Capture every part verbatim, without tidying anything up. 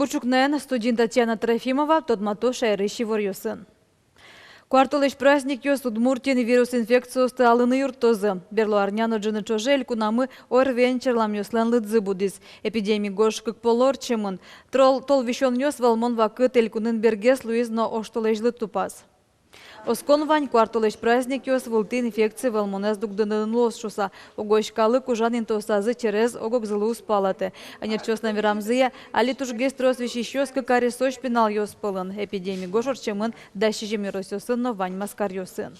Бур ӵукнаен, студиын Татьяна Трофимова, тодмато шаерысь иворъёсын. Куартолэзь праздникъёс Удмуртиын вирус инфекциосты алыны юрттозы. Берло арня но ӝыны ӵоже элькунамы ОРВИ-ен черламъёслэн лыдзы будӥз. Эпидеми гож кык поло ортчемын. Трол-, тол висёнъёс вӧлмон вакыт элькунын бергес луиз но оштолэзьлы тупаз. Оскон вань, куартолэзь праздникъёс вылтӥ инфекци вӧлмонэз дугдыны ӧвӧл шуыса. Угось калык ужан интыосазы через ог-огзылы уз палатэ. Ӧнерчиослэн верамзыя, али тужгес трос висисьёс кык аресозь пиналъёс пӧлын. Эпидеми гож ортчемын дас сизьым ёросъёсын но ваньмаз каръёсын.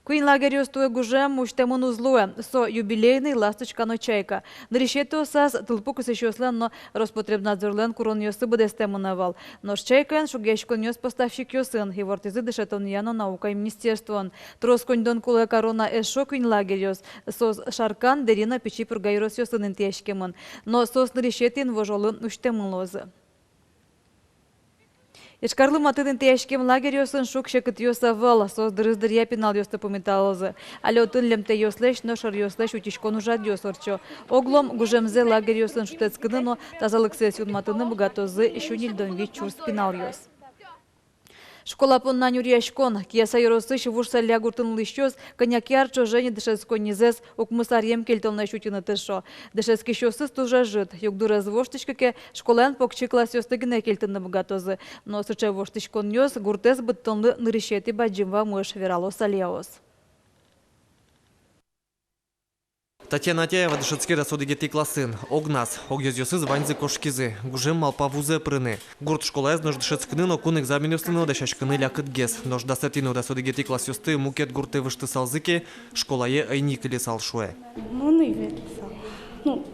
Куинь лагерьёс туэ гужем усьтэмын уз луэ. Со «Юбилейный», «Ласточка» но «Чайка». Нырысетӥосаз тылпу кысӥсьёслэн но Роспотребнадзорлэн куронъёссы быдэстэмын ӧвӧл. Нош «Чайкаен» шугъяськонъёс поставщикъёсын, ивортӥзы дышетонъя но наукая министерствоын. Трос коньдон кулэ кароно эшшо куинь лагерьёс. Соос Шаркан, Дэри но Пичи Пурга ёросъёсын интыяськемын. Но соос нырысетӥ инвожолы усьтэмын луозы. Ижкарлы матын интыяськем лагерьёсын шуг-секытъёс ӧвӧл, соос дырыз дыръя пиналъёсты пумиталозы. Али отын лемтэйёслэсь но шоръёслэсь утиськон ужрадъёс ортчо. Оглом гужемзэ лагерьёсын шутэтскыны но тазалыксэс юнматыны быгатозы сю ньыльдон вить сюрс пиналъёс. Школа понна нюръяськон. Кияса ёросысь Вуж Салля гуртын улӥсьёс кӧня ке ар ӵоже ини дышетсконнизэс укмыс аръем кельтонлэсь утьыны тыршо. Дышетскисьёсыз туж ӧжыт. Югдур ӧз воштӥськы ке, школаын покчи классъёсты гинэ кельтыны быгатозы. Но сыӵе воштӥськонъёс гуртэз быдтонлы нырысетӥ бадӟым вамыш, верало сальяос. Татьяна Атяева дышетске дас одӥгетӥ классын. Огназ. Огъёзъёсыз ваньзы кошкизы. Гужем малпа вузэ пырыны. Гурт школаез нош дышетскыны но кун экзаменъёслы но дасяськыны лякытгес. Нош дасэтӥ но дас одӥгетӥ классъёсты мукет гуртэ выжтысалзы ке, школае ӧй ни кыльысал, шуэ. Мон ӧй ветлысал. Ну,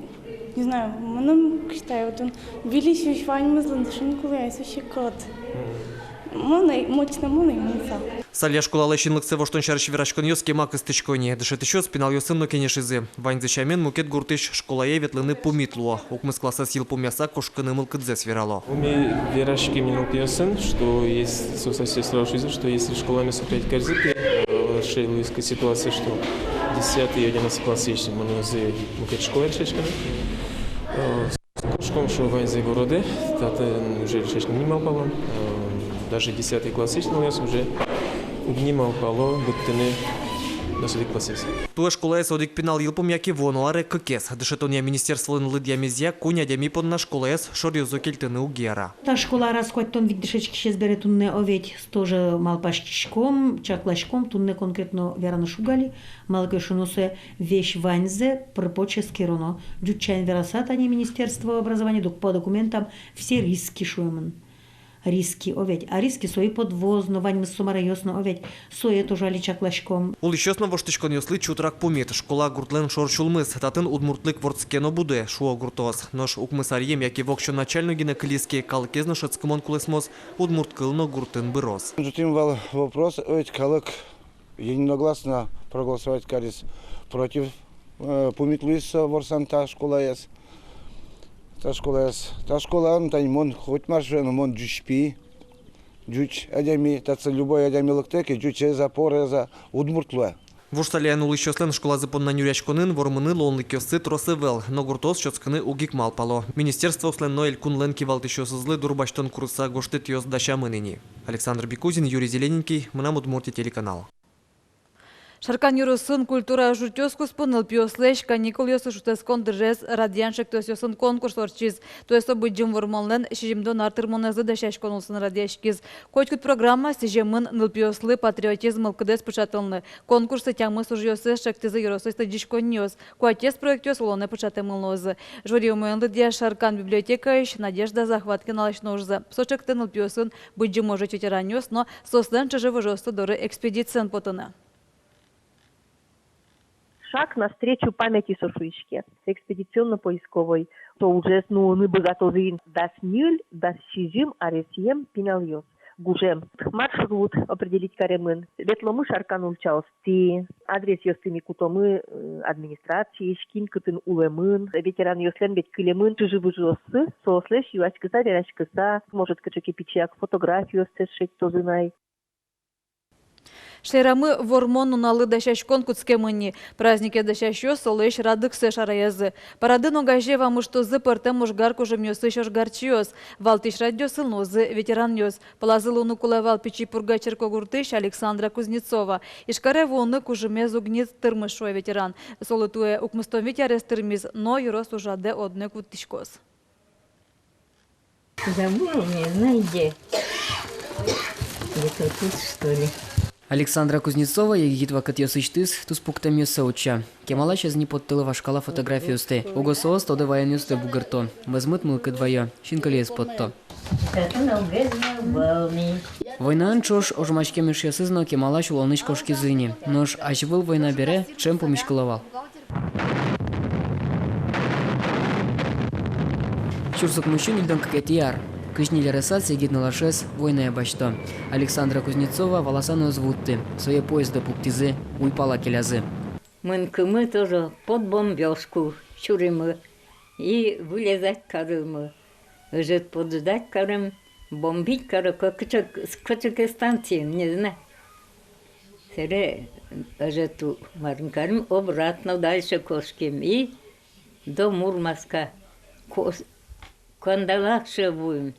не знаю, мыным, считаю, отын выльысь ваньмызлэн дышыны кулэ ай, со секыт. Мон ӧй, мон лично мон ӧй мынысал. Салья школалэсь синлыксэ воштон сярысь вераськонъёс кема кыстӥсько ини. Дышетӥсьёс пиналъёсын но кенешизы. Ваньзы сямен, мукет гуртысь школае ветлыны пумит луо. Укмыс классэз йылпумъяса кошкыны мылкыдзэс верало. Ми вераським нылпиосын, что ес-, со сосед сразу шуиз, что если школаез опять каризы ке, э, сыӵе луиз ке ситуация, что десятый, одиннадцатый классысь мынозы мукет школае дышетскыны. Э, Кошком, шуо, ваньзэ городэ, татын уже дышетскыны уг ни малпало. Э, даже десятый классысь нылъёс уже уг ни малпало быдтыны дас одӥг классэз. Туэ школаез одӥг пинал йылпумъя ке, вуоно аре кыкез. Дышетонъя министерстволэн лыдъямезъя, куинь адями понна школаез шоръёзо кельтыны уг яра. Та школа араз куатьтон вить дышетскисез бере туннэ, о ведь, тоже малпаськиськом, чакласьком, туннэ конкретно вераны шуг али, малы ке шуоно, сое весь ваньзэ пыр-поч эскероно. Ӟуч сямен вераса, тани Министерство образования док-, по документам все риски шуэмын. Риски, о ведь. А риски со и подвоз но, ваньмыз со маръёс но, о ведь. Сое тоже али чакласьком. Улӥсьёс но воштӥськонъёслы чутрак пумит. Школа гуртлэн шор сюлмыз, татын удмуртлык вордске но будэ, шуо гуртоос. Нош укмыс аръем яке воксё началь но гинэ кылиз ке, калыкез но шӧдскымон кулэсмоз, удмурт кыл но гуртын быроз. Ӝутӥм вал вопрос, о ведь, калык единогласно проголосовать кариз против, э, пумит луиз со ворсан та школаез. Та школаез. Та школаын тани мон хоть мар шуэ но, мон ӟуч пи, ӟуч адями, татчы любой адями лыктэ ке, ӟучез-а, порез-а, удмурт луэ. Вуж Саляын улӥсьёслэн школазы понна нюръяськонын вормыны луонлыкъёссы трос ӧвӧл, но гуртоос сётскыны уг ик малпало. Министерствоослэн но элькунлэн кивалтӥсьёсызлы дурбасьтон курыса гожтэтъёс дасямын ини. Александр Бекузин, Юрий Зелененький, «Мынам Удмуртие» телеканал. Шаркан ёросын культура ужъюртъёс куспын нылпиослэсь каникулъёссы шутэтскон дырез радъян шектосъёсын конкурс ортчиз. Туэ со Быдӟым Вормонлэн сизьымдон ар тырмонэзлы дасяськон улсын радъяськиз. Котькуд программа сӥземын нылпиослы патриотизм мылкыдэз пыӵатонлы. Конкурсэ тямыс ужъёсыз шектӥзы ёросысь лыдӟиськонниос. Куатез проектъёс улонэ пыӵатэмын луозы. Жюри умоен лыдъя Шаркан библиотекаысь Надежда Захваткиналэсь но ужзэ. Со ӵектэ нылпиосын Быдӟым ожысь ветеранъёс но соослэн чыжы-выжыоссы доры экспедициен потыны. Шаг навстречу памяти со шуиське, экспедиционно-поисковой. Со ужез нуыны быгатозы ини дас ньыль, дас сизьым аресъем пиналъёс. Гужем маршрут определить каремын. Ветломы Шаркан ульчаостӥ, адресъёсты ми кутомы, э, администрациысь, кин кытын улэмын. Ветеранъёслэн ведь кылемын чыжы-выжыоссы, соослэсь юаськыса, вераськыса, может, кыӵе ке пичияк фотографиостэс шедьтозы на ай. Шаерамы Вормон нуналлы дасяськон кутскемын ни. Праздникез дасясьёс солэсь радыксэ шараязы. Парадын огазе вамыштозы пӧртэм ожгар кужымъёсысь ожгарчиос. Валтӥсь радъёсын луозы ветеранъёс. Пӧлазы луыны кулэ вал Пичи Пурга черкогуртысь Александра Кузнецова. Ижкаре вуыны кужымез уг ни тырмы, шуэ ветеран. Солы туэ укмыстон вить арес тырмиз, но ёрос ужрадэ одно ик вуттӥськоз. Забыла, не знаю где. Где-то тут, что ли. Александра Кузнецова егит вакытъёсысьтыз туспуктэмъёссэ утча. Кемалась ӧз ни поттылы вашкала фотографиосты. Уго соос тодэ ваёнъёсты бугырто. Мӧзмыт мылкыд вайо, синкылиез потто. Татын огез но вал ни. Войнаын ӵош ожмаськем эшъёсыз но кемалась улонысь кошкизы ни. Нош азьвыл война бере ӵем пумиськыло вал. Сюрс укмыссю ньыльдон кыкетӥ ар. Кызь ньыль аресаз егит нылашез войнае басьто. Александра Кузнецова валаса но ӧз вутты. Сое поездэ пуктӥзы, уйпала келязы. Мынкымы тоже под бомбёжку сюримы и вылезать каримы. Ӧжыт подождать карим, бомбить каро, ко-, кыӵе, кыӵе ке станциын, не знаю. Сэре ӧжыт у-, марын карим, обратно дальше кошким и до Мурманска. Кос-, кандалакше вуим.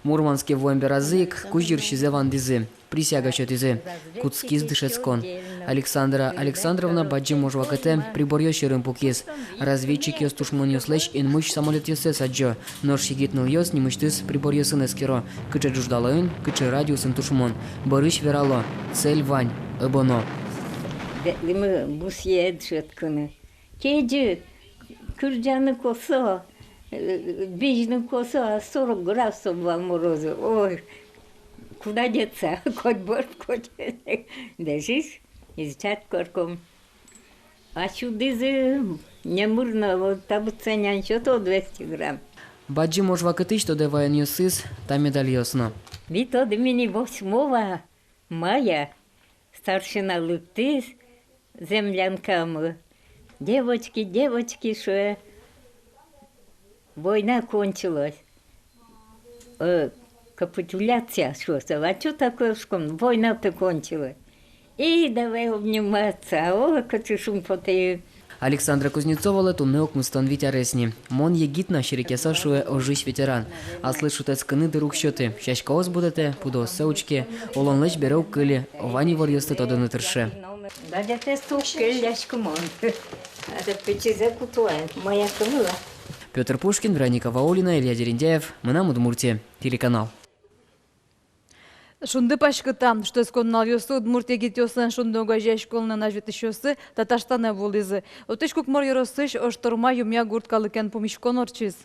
Мурманске вуэм беразы ик кузь йырсизэ вандӥзы, присяга сётӥзы. Кутскиз дышетскон. Александра Александровна бадӟым ож вакытэ приборъёс сьӧрын пукиз. Разведчикъёс тушмонъёслэсь инмысь самолётъёссэс адӟо. Нош егит нылъёс нимысьтыз приборъёсын эскеро, кыӵе ӝуждалаын, кыӵе радиусын тушмон. Бӧрысь верало: цель вань, ӧбоно. Ветлӥмы бусые дышетскыны. Кезьыт, кырӟаны косо, э, бызьыны косо, а сорок градусов вал морозы. Ой, куда деться, коть борд, коть. Дэшиз, изучать карком. А сюдӥзы, немыр но, вот, табытсэ нянь сёто двести грамм. Бадӟым ож вакытысь тодэ ваёнъёсыз та медальёс но. Ми тодӥмы ини восьмого мая. Старшина лыктӥз землянкамы. Девочки, девочки, шуэ, война кончилась. Э, капитуляция, шуэ, а чё такое, шуом, война-то кончилась. И давай обниматься, о, кыӵе шумпотэ. Александра Кузнецовалы туннэ укмыстон вить арес ни. Мон егит на, серекъяса шуэ ожысь ветеран. Аслыз шутэтскыны дыр уг сёты. Сяськаос будэтэ, пудооссэ учке, улонлэсь бере уг кыльы, вань иворъёсты тодыны тырше. Гадетэз туж келяськымон. Ада пичизэ кутуэн, маяк кымыла. Пётр Пушкин, Вероника Ваулина, Илья Дерендяев, «Мынам Удмуртие» телеканал. Шунды паськыта. Шутэтскон нуналъёсы удмурт егитъёслэн «Шунды» огазеяськонлэн азьветлӥсьёссы Татарстанэ вуылӥзы. Отысь Кукмор ёросысь Ожторма-Юмъя гурт калыкен пумиськон ортчиз.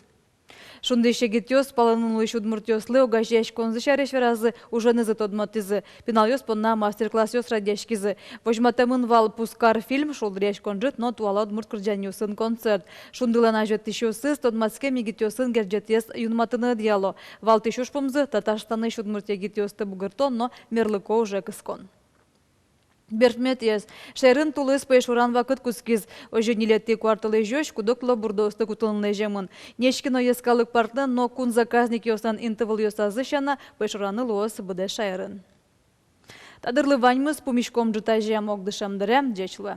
Шундысь егитъёс палэнын улӥсь удмуртъёслы огазеяськонзы сярысь веразы, уженызы тодматӥзы. Пиналъёс понна мастер-классъёс радъяськизы. Возьматэмын вал «Пузкар» фильм, шулдыръяськон ӝыт но туала удмурт кырӟанъёсын концерт. «Шундылэн» азьветлӥсьёсыз тодматскем егитъёсын герӟетэз юнматыны ӧдъяло. Валтӥсь ужпумзы — Татарстанысь удмурт егитъёсты бугыртон но мерлыко уже кыскон. Берпуметӥез. Шаерын тулыс пӧйшуран вакыт кутскиз. Озьы ньылетӥ куартолэзёзь куд-ог тылобурдоосты кутылыны лэземын. Нечкино йӧскалык парклэн но кун заказникъёслэн интывылъёсазы сяна, пӧйшураны луоз быдэс шаерын. Та дырлы ваньмыз. Пумиськом ӝытазе ог дышем дыре. Ӟеч луэ.